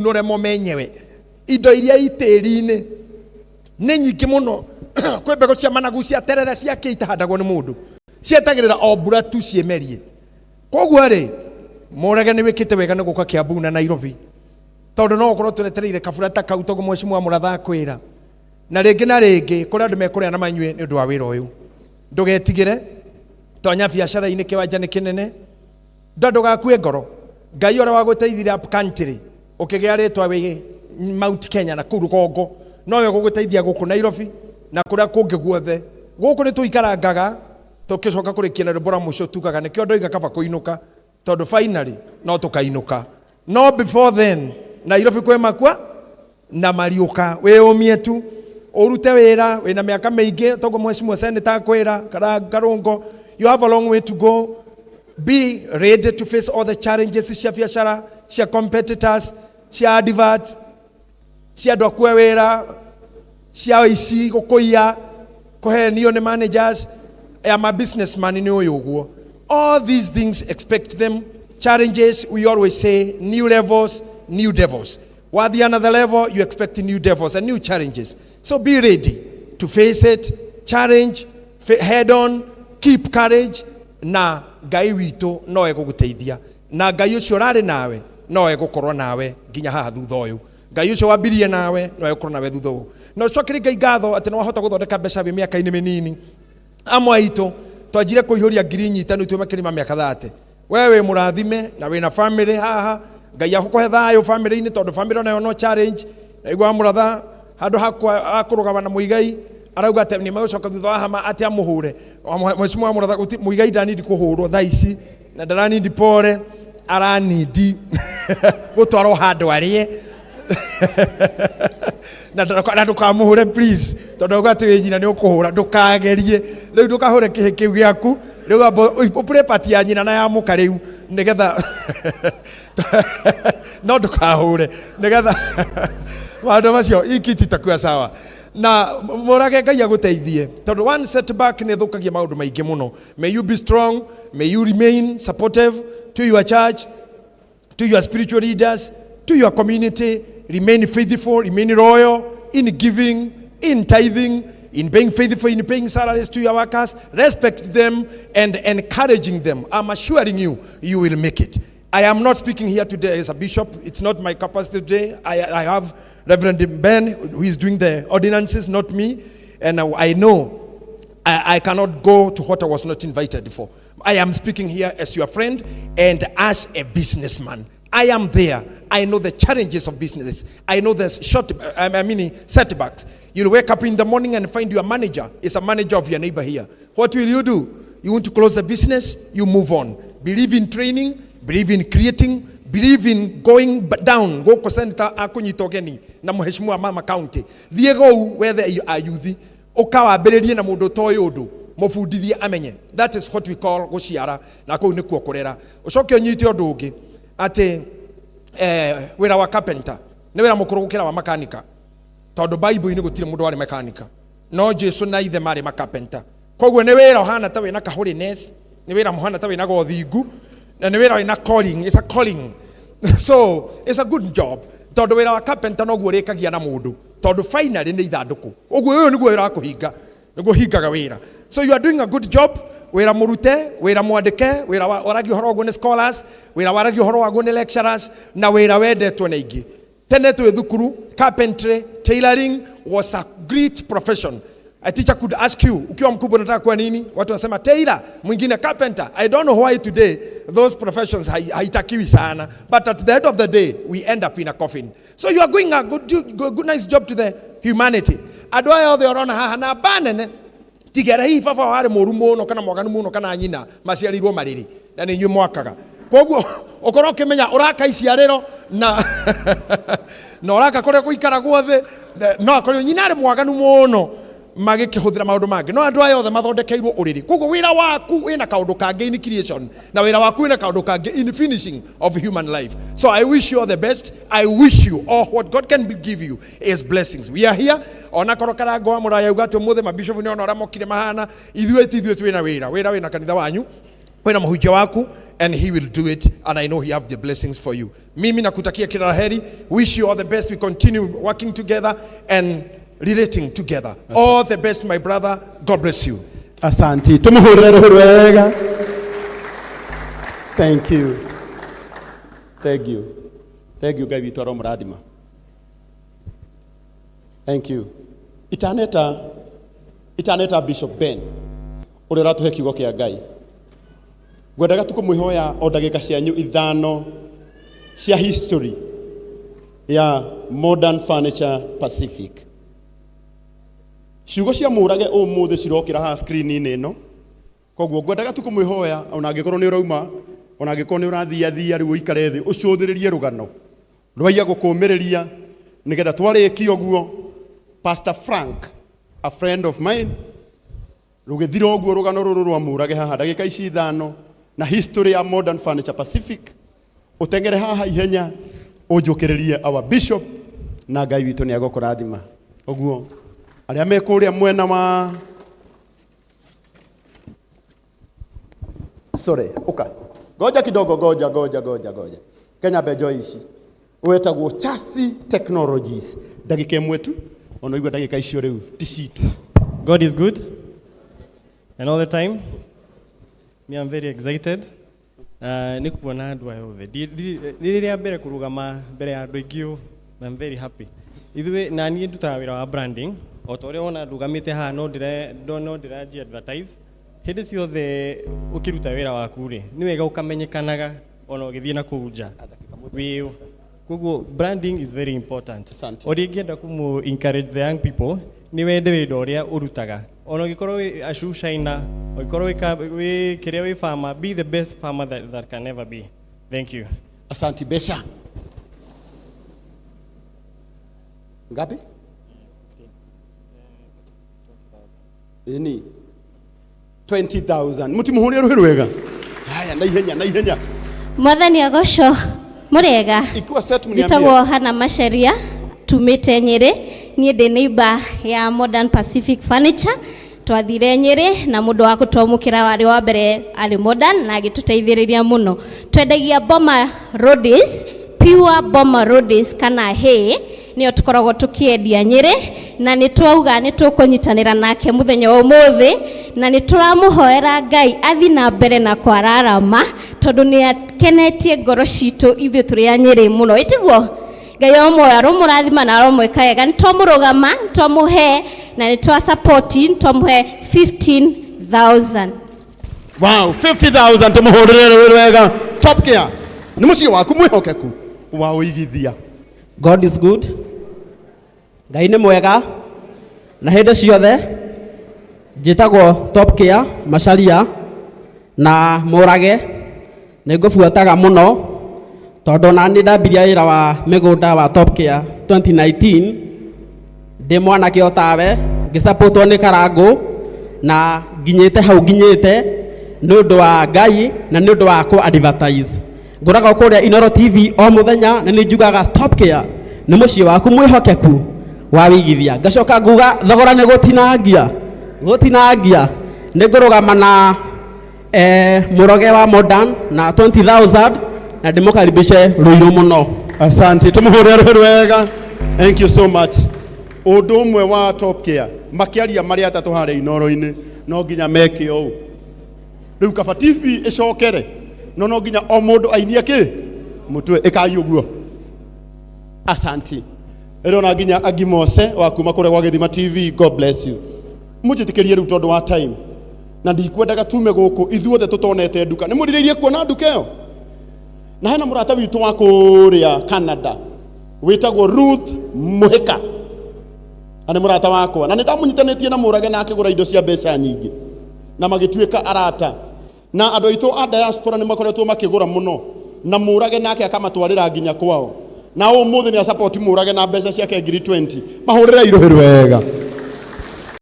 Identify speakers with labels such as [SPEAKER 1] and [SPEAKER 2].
[SPEAKER 1] Maciunũre mo menyewe. Indo iria i tĩri-inĩ nĩ nyingĩ mũno. Kwĩ mbegũ cia managu, cia terere, cia kĩ itahandagwo nĩ mũndũ, cietagĩrĩra o mbura tu ciĩmerie. Koguo rĩ, Mũrage nĩ wĩkĩte wega nĩ gũka Kiambu na Nairobi, tondũ no gũkorwo twetereire kabura ta kau toguo mheshimiwa Mũratha akwĩra. Na rĩngĩ na rĩngĩ kũrĩ andũ mekũrĩa na manyue nĩ ũndũ wa wĩra ũyũ. Ndũgetigĩre, tonya biacara-inĩ, kĩwanja nĩ kĩnene. Nda ndũgakue ngoro. Ngai ũrĩa wagũteithire up country ũkĩgĩa rĩtwa wĩ Mount Kenya na kũu rũgongo, nowe ũgũgũteithia gũkũ Nairobi na kũrĩa kũngĩ guothe. Gũkũ nĩ tũikarangaga tũkĩcoka kũrĩkia na rwĩmbo rwa mũico tugaga nĩkĩo ndoiga kaba kũinũka, tondũ finally no tũkainũka. No before then, Nairobi kwĩ makua na mariũka. Wĩyũmie tu ũrute wĩra, wĩna mĩaka mĩingĩ toguo mheshimiwa senator akwĩra Karũngo, you have a long way to go. Be ready to face all the challenges cia biacara, cia competitors, cia adverts, cia andũ akue wĩra, cia ici gũkũiya, kũhenio nĩ managers. I am a businessman nĩ ũyũ ũguo. All these things, expect them. Challenges, we always say, new levels, new devils. Wathiĩ another level, you expect new devils and new challenges. So be ready to face it, challenge head on, keep courage, na Ngai witũ no egũgũteithia. Na Ngai ũcio ũrarĩ nawe no egũkorwo nawe nginya haha thutha ũyũ. Ngai ũcio wambirie nawe no egũkorwo nawe thutha ũyũ. Na ũcokerie Ngai ngatho atĩ nĩ wahota gũthondeka mbeca wĩ mĩaka-inĩ mĩnini. Amwe aitũ twanjire kũihũria ngiri nyitanu twĩ makĩria ma mĩaka 30. We wĩ mũrathime na wĩna family haha. Ngai agũkũhe thayũ family-inĩ, tondũ family onayo no challenge. Naigua Mũratha handũ ha kũrũgama na Mũigai arauga atĩ nĩ megũcoka thutha wa hama atĩ amũhũre. Mheshimiwa Mũratha, Mũigai ndanindi kũhũrwo thaa ici na ndaranindi pore, aranindi gũtwarwo handũ arĩe na ndũkamũhũre please, tondũ auga atĩ wĩ nyina nĩ ũkũhũra. Ndũkagerie rĩu, ndũkahũre kĩhĩ kĩu gĩaku rĩu, amba ũpure part ya nyina na ya mũka rĩu nĩgetha, no ndũkahũre nĩgetha maũndũ macio ikiti itakuwa sawa. Na Mũrage, Ngai agũteithie, tondũ one setback nĩ ĩthũkagia maũndũ maingĩ mũno. May you be strong, may you remain supportive to your church, to your spiritual leaders, to your community. Remain faithful, remain loyal in giving, in tithing, in being faithful in paying salaries to your workers. Respect them and encouraging them. I'm assuring you, you will make it. I am not speaking here today as a bishop. It's not my capacity today. I have Reverend Ben, who is doing the ordinances, not me. And I know I cannot go to what I was not invited for. I am speaking here as your friend and as a businessman. I am there. I know the challenges of business. I know the short, I mean, setbacks. You'll wake up in the morning and find your manager is a manager of your neighbor here. What will you do? You want to close the business? You move on. Believe in training, believe in creating, believe in going down. Gũkũ senator akũnyita ũgeni na mheshimiwa mama county. Thiĩ gũu wethe ayuthi, ũkawambĩrĩrie na mũndũ ũtoĩ ũndũ, mũbundithie amenye. That is what we call gũciara, na kũu nĩkuo kũrera. Ũcoke ũnyite ũndũ ũngĩ atĩ wĩra wa carpenter nĩ wĩra mũkũrũ gũkĩra wa makanika, tondũ Bible-inĩ gũtirĩ mũndũ warĩ makanika, no Jesu na ithe marĩ macarpenter. Koguo nĩ wĩra ũhana ta wĩna kaholiness, nĩ wĩra mũhana ta wĩna gothingu, na nĩ wĩra wĩna calling. It's a calling, so it's a good job, tondũ wĩra wa carpenter noguo ũrĩkagia na mũndũ, tondũ finally nĩ ithandũkũ ũguo. Ũyũ nĩguo wĩra wa kũhinga, nĩguo hingaga wĩra. So you are doing a good job. Wĩra mũrute, wĩra mwandĩke, wĩra waragia ũhoro waguo nĩ scholars, wĩra waragia ũhoro waguo nĩ lecturers, na wĩra wendetwo nĩ aingĩ. Tene twĩ thukuru, carpentry, tailoring was a great profession. A teacher could ask you, "Ukiwa mkubwa unataka kuwa nini?" Watu wanasema tailor, mwingine carpenter. I don't know why today those professions haitakiwi sana, but at the end of the day we end up in a coffin. So you are doing a good, nice job to the humanity. Andũ aya othe ũrona haha na mba nene, tigera hihi baba warĩ mũru mũno kana mwaganu mũno kana nyina, maciarirwo marĩrĩ na nĩ inyuĩ mwakaga. Koguo ũkorwo ũkĩmenya ũraka iciarĩro na ũraka kũrĩa gũikaragwo thĩ. No akorwo nyina arĩ mwaganu mũno, magĩkĩhũthĩra maũndũ mangĩ, no andũ aya othe mathondekeirwo ũrĩrĩ. Koguo wĩra waku wĩna kaũndũ kangĩ in creation, na wĩra waku wĩna kaũndũ kangĩ in finishing of human life. So I wish you all the best. I wish you all what God can give you is blessings. We are here. Ona korwo Karango wa Mũraya auga atĩ ũmũthĩ mabishopu nĩ ona ũrĩa mokire mahana, ithuĩ ti ithuĩ twĩna wĩra. Wĩra wĩna kanitha wanyu. Kwĩna mũhunjia waku and he will do it, and I know he have the blessings for you. Mimi nakutakia kila la heri. Wish you all the best. We continue working together and relating together. All the best, my brother. God bless you.
[SPEAKER 2] Asante, tumuhurire ruhu wega. Thank you, thank you, thank you. Ngai witũ aromũrathima. Thank you. Itaneta Bishop Ben ũrĩa ũratũhe kiugo kĩa Ngai, ngwendaga tu kũmwĩhoya o ndagĩka cianyu 5 cia history ya Modern Furniture Pacific. Ciugo cia Mũrage ũmũthĩ cirokĩra haha screen-inĩ ĩno. Koguo ngwendaga tu kũmwĩhoya, ona angĩkorwo nĩ ũrauma, ona angĩkorwo nĩ ũrathiathia rĩu, ũikare thĩ ũcũthĩrĩrie rũgano rwaiya gũkũmĩrĩria nĩgetha twarĩkia ũguo. Pastor Frank, a friend of mine, rũgĩthira ũguo rũgano rũrũ rwa Mũrage haha ndagĩka ici 5 na history ya Modern Furniture Pacific, ũteng'ere haha ihenya ũnjũkĩrĩrie our bishop, na Ngai witũ nĩ agũkũrathima. Ũguo arĩa me kũrĩa mwena wa, sorry, uka goja kidogo, goja goja goja goja, Kenya mbenjo ici wetagwo Chassis Technologies, ndagĩka 1 tu, ona igua ndagĩka icio rĩu ti citũ.
[SPEAKER 3] God is good and all the time. Me, I'm very excited. Nĩ kuona andũ aya othe. Nĩ rĩrĩa mbere kũrũgama mbere ya andũ aingĩ ũũ. I'm very happy. Ithuĩ na niĩ ndutaga wĩra wa branding. O ta ũrĩa wona ndũgamĩte haha, no ndĩranjia advertise. Hĩndĩ ciothe ũkĩruta wĩra waku rĩ, nĩ wega ũkamenyekanaga ona ũgĩthiĩ na kũu nja. Wĩ koguo branding is very important.
[SPEAKER 2] Asante.
[SPEAKER 3] O rĩngĩ kũmũ encourage the young people nĩ wende wĩra ũrĩa ũrutaga, ona ũngĩkorwo wĩ a shoe shiner, ũngĩkorwo wĩ kĩrĩa wĩ farmer, be the best farmer that can ever be. Thank you.
[SPEAKER 2] Asante. Besha ngapi? Ini 20,000, mutimuhurie ruhi rwega. Haya, na ihenya, na ihenya.
[SPEAKER 4] Mwathani agoco. Mũrega?
[SPEAKER 2] Ikiwa set mniambie.
[SPEAKER 4] Njĩtagwo Hana Macharia, tumĩte Nyĩrĩ. Niĩ ndĩ neighbor ya Modern Pacific Furniture. Twathire Nyĩrĩ na mũndũ wa gũtwamũkĩra warĩ wa mbere arĩ Modern na agĩtũteithĩrĩria mũno. Twendagia Boma Rhodes, pure Boma Rhodes kana hay, nĩyo tũkoragwo tũkĩendia Nyĩrĩ, na nĩ twauga nĩ tũkũnyitanĩra nake mũthenya wa ũmũthĩ, na nĩ tũramũhoera Ngai athi na mbere na kwararama, tondũ nĩ akenetie ngoro citũ ithuĩ tũrĩ a Nyĩrĩ mũno. Ĩtiguo Ngai o muoyo aromũrathima na aromwĩka wega. Nĩ twamũrũgama, twamũhe na nĩ twa support, twamũhe 15,000.
[SPEAKER 2] Wow, 50,000, tumuhurire ruhi rwega. Top Care nĩ mũciĩ waku mwĩhokeku wa ũigithia.
[SPEAKER 5] God is good. Ngai nĩ mwega na hĩndĩ ciothe. Njĩtagwo Top Care Macharia, na Mũrage nĩ ngũbuataga mũno tondũ na nĩ ndambirie wĩra wa mĩgũnda wa Top Care 2019 ndĩ mwanake o tawe, ngĩsupportwo nĩ Karangũ na nginyĩte hau nginyĩte nĩ ũndũ wa Ngai na nĩ ũndũ wa kũ advertise. Ngũragwo kũrĩa Inoro TV o mũthenya na nĩ njugaga Top Care nĩ mũciĩ waku mwĩhokeku wa wĩigithia. Ngacoka nguga thogora nĩ gũtinangia gũtinangia, nĩ ngũrũgama na Mũroge wa Modern na 20,000 na ndĩmũkaribishe Rũirũ mũno.
[SPEAKER 2] Asante, tumuhurire ruhi rwega. Thank you so much. Ũndũ ũmwe wa Top Care, makĩaria marĩ atatũ harĩa Inoro-inĩ, no nginya meke ũũ. Rĩu kaba TV ĩcokere, no nginya o mũndũ ainie kĩ mũtwe ĩkai ũguo. Asante. Ĩrona nginya Agimose wa kuma kũrĩa gwa Gĩthima TV, God bless you. Mũnjĩtĩkĩrie rĩu tondũ wa time na ndikwendaga tume gũkũ ithuothe tũtonete nduka. Nĩ mũrirĩirie kuona nduka ĩyo? Na hena mũrata witũ wa kũrĩa Canada wĩtagwo Ruth Mũhĩka, na nĩ mũrata wakwa na nĩ ndamũnyitanĩtie na Mũrage na akĩgũra indo cia mbeca nyingĩ na magĩtuĩka arata, na andũ aitũ a diaspora nĩ makoretwo makĩgũra mũno na Mũrage nake akamatwarĩra nginya kwao, na ũmũthĩ nĩ support Mũrage na mbeca ciake ngiri 20. Mahũrĩre irũhĩ rwega.